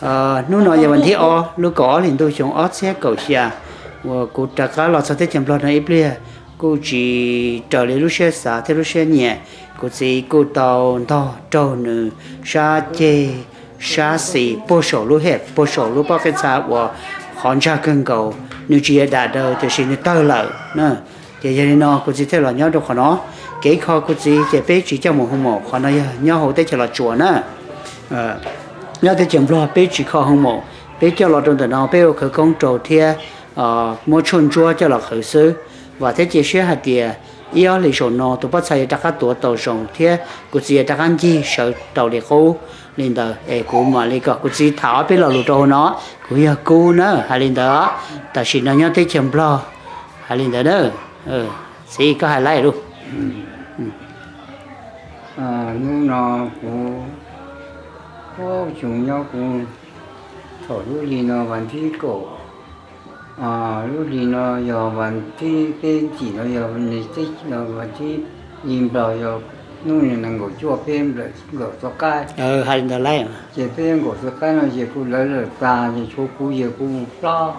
Hnub no yog vas thib ob lub kaum ob hlis ntuj xyoo ob txhiab kaum xya uas kuv rov qab los txog teb chaws Nplog no ib pliag, kuj tsis raws li lub siab xav thiab lub siab nyiam. Kuv txiv kuj tau ntog raug nws sab ceg, sab xis puag saum lub hip, puag saum lub pob qij txha uas qhov ntsag kawg nkaus, nws tsis yog dam daws tiam sis nws tawg lawm na. Ces yog li no kuv txiv thiaj los nyob rau qhov no. Kev kho kuv txiv ces peb tsis coj mus hoo maum, qhov no yog nyob hauv teb chaws Los Tsuas na. Nyob teb chaws Nplog peb tsis kho hoo maum, peb coj los rau ntawm no peb ua khawv koob rau thiab muab tshuaj ntsuab coj los qhwv xwb. Vam thiab cia siab hais tias ib ob hlis saum no tus pob txha yuav rov qab tuav tau zoo thiab kuv txiv yuav rov qab ncig sawv tau li qub. Li ntawd es kuv mam li kom kuv txiv tham ob peb lo lus rau hauv no. Kuv yog Kub na, hais li ntawd. Tam sim no nyob teb chaws Nplog, hais li ntawd na. Txiv, koj hais laij lug. Hnub no kuv, kuv tseem nyob kuv thaum lub hli no vas thib kaum, lub hli no yog vas thib peb ncim no yog vas thib hli nplog yog hnub nees nkaum cuaj peb nplawm nkaum txoj qab. Hais li ntawd lauj. Ces peb nkaum txoj qab no ces kuv lawv lawm tas ces tshuav kuv ces kuv mus plob,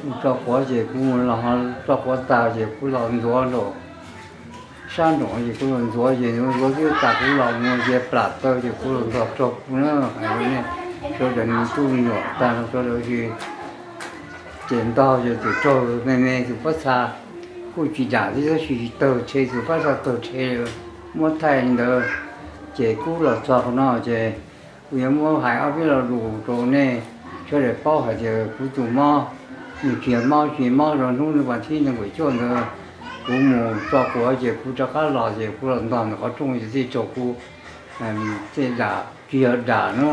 mus tso quav ces kuv mus los tso quav tas ces kuv los ntxuav nraum sab nraum ces kuv los ntxuav ces ntxuav twb tas kuv los mus ces plam taw ces kuv los ntog raug kuv na. Hais rau nej sawv daws me tub me nyuam tag nrho sawv daws ces ntog ces tus raug me me tus pob txha kuj tsis dam thiab tab sis tawg rhe, tus pob txha tawg rhe lawm, muab thaij li ntawd. Ces kuv los txog qhov no ces kuv yuav muab hais ob peb lo lus rau nej sawv daws paub hais tias kuv tus mob nws tsis yog mob tsis mob rau hnub vas thib nees nkaum cuaj ntawd. Kuv mus tso quav ces kuv rov qab los ces kuv los ntog ntawm qhov rooj ces thiaj raug kuv tej dam, tsis yog dam na,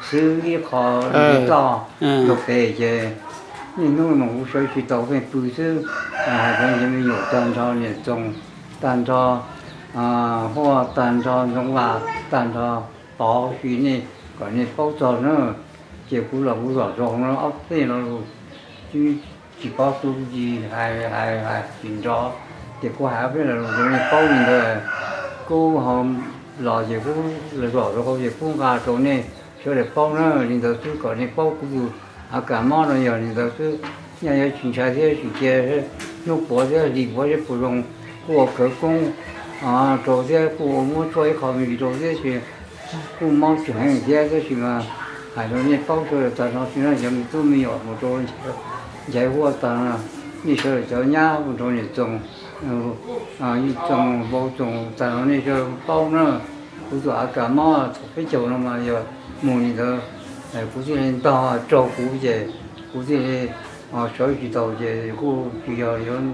xwb ib qho toj rau pem ces niaj hnub mas kuv sawv tsis tau pheej pw xwb. Hais rau cov me nyuam tag nrho, niam txoos tag nrho, Huaj tag nrho, Ntxoov Vaj tag nrho, pov si nej kom nej paub txog na. Ces kuv los kuv zom zaws no ob peb lo lus, tsis paub tub tsis hais, hais hais tsis nrov, ces kuv hais ob peb lo lus rau nej paub li ntawd. Kuv ho los ces kuv los zom zaws ces kuv nqa rau nej sawv daws paub na. Li ntawd xwb kom nej paub kuv tus a kas mob no yog li ntawd xwb. Nyaj yuav tsis ntshai thiab tsis cia hnub puav thiab hli puav thiab puas zoo, kuj ua khawv koob rau thiab kuj ua muab tshuaj ib qho me ntsis rau thiab ces kuj mob tsis heev thiab tab sis mas hais rau nej paub sawv daws tag nrho tsis no cov me tub me nyuam mus rau Nchaiv Huaj tag no, nej sawv daws cov nyab mus rau niam txoos, txoos vauv txoos tag no nej sawv daws paub na. Kuv tus a kas mob thaum peb caug no mas yog mus li ntawd, kuv thiaj li ntog raug kuv ces kuv thiaj li sawv tsis tau ces kuj tsis yog yuav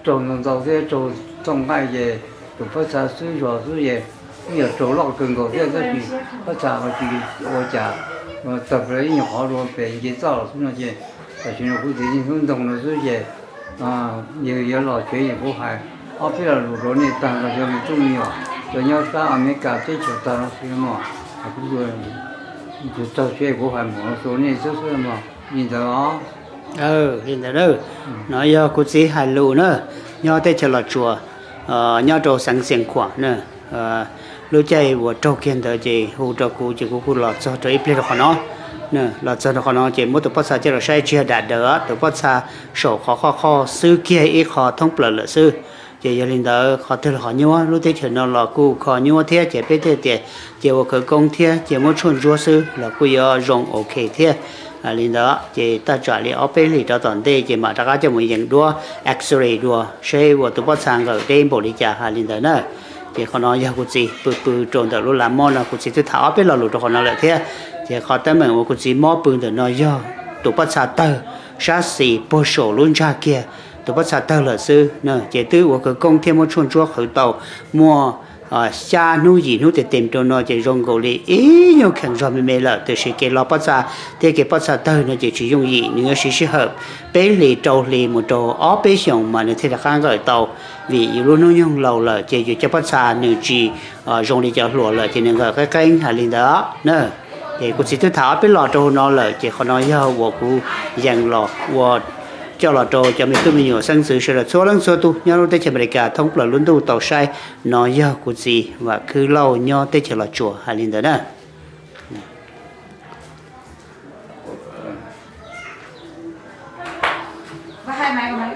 raug ntau ntau thiab raug txooj nqaij ces tus pob txha xwb zog xwb ces ib yog raug loj kawg nkaus thiab tab sis pob txha ho tsis ua cas, tawg plaws ib nyuag qhov dua pem nce txoj los xwb no ces tam sim no kuv txiv niaj hnub ntoo no xwb ces yog yuav los tsev es kuv hais ob peb lo lus rau nej tag nrho cov me tub me nyuam cov nyob sab Amelikas teb chaws tag no xwb no, kuv tus txog tsev kuv hais mus no xwb nej xwb xwb no, li ntawd os. Li ntawd na, no yog kuv txiv hais lus na, nyob teb chaws Los Tsuas, nyob rau xeev Xiav Khuam na. Lub caij uas raug kiag ntawd ces hu rau kuv ces kuv kuj los txog rau ib pliag rau qhov no. Los txog rau qhov no ces muab tus pob txha coj los saib tsis yog dam daws, tus pob txha saum qhov qhoj qhoj xwb kiag ib qho thoob plaws lawm xwb. Ces yog li ntawd qhov twg los qhov nyuaj, lub teb chaws no los kuj kho nyuaj thiab ces peb thiaj tias cia ua khawv koob thiab cia muab tshuaj ntsuab xwb los kuj yuav zoo ok thiab. Li ntawd ces taj tsam li ob peb hlis rov tom ntej ces mam rov qab coj mus yees duab, X-ray dua saib uas tus pob txha nkawm deb npaum li cas hais li ntawd na. Ces qhov no yog kuv txiv pw pw rau ntawm lub lav mob no, kuv txiv twb tham ob peb lo lus rau qhov no lawm thiab. Ces qhov teeb meem uas kuv txiv mob pw ntawm no yog tus pob txha tawg sab xis puag saum lub ntsag kiag, tus pob txha tawg lawm xwb. Ces twb ua khawv koob thiab muab tshuaj ntsuab qhwv tau muaj xya hnub yim hnub tes tes rau no ces zoo nkaus li ib nyuag kheev zog me me lawm, tiam sis kev lo pob txha thiab kev pob txha tawg no ces tsis yooj yim, nws yuav siv sij hawm peb hlis rau hlis mus rau ob peb xyoos mas nws thiaj rov qab nkawm tau. Vim yus lub hnub nyoog laus lawm ces yus cov pob txha nws tsis zoo li cov hluas lawm ces nws nkawm qeeb qeeb hais li ntawd na. Ces kuv txiv twb tham ob peb lo rau hauv no lawm ces qhov no yog uas kuv yees los ua coj los rau cov me tub me nyuam xeeb ntxwv sawv daws txhua leej txhua tus nyob lub teb chaws Amelikas thoob plaws lub ntuj tau saib. No yog kuv txiv Vam Khwb Lauj nyob teb chaws Los Tsuas hais li ntawd na. Hai máy của mày.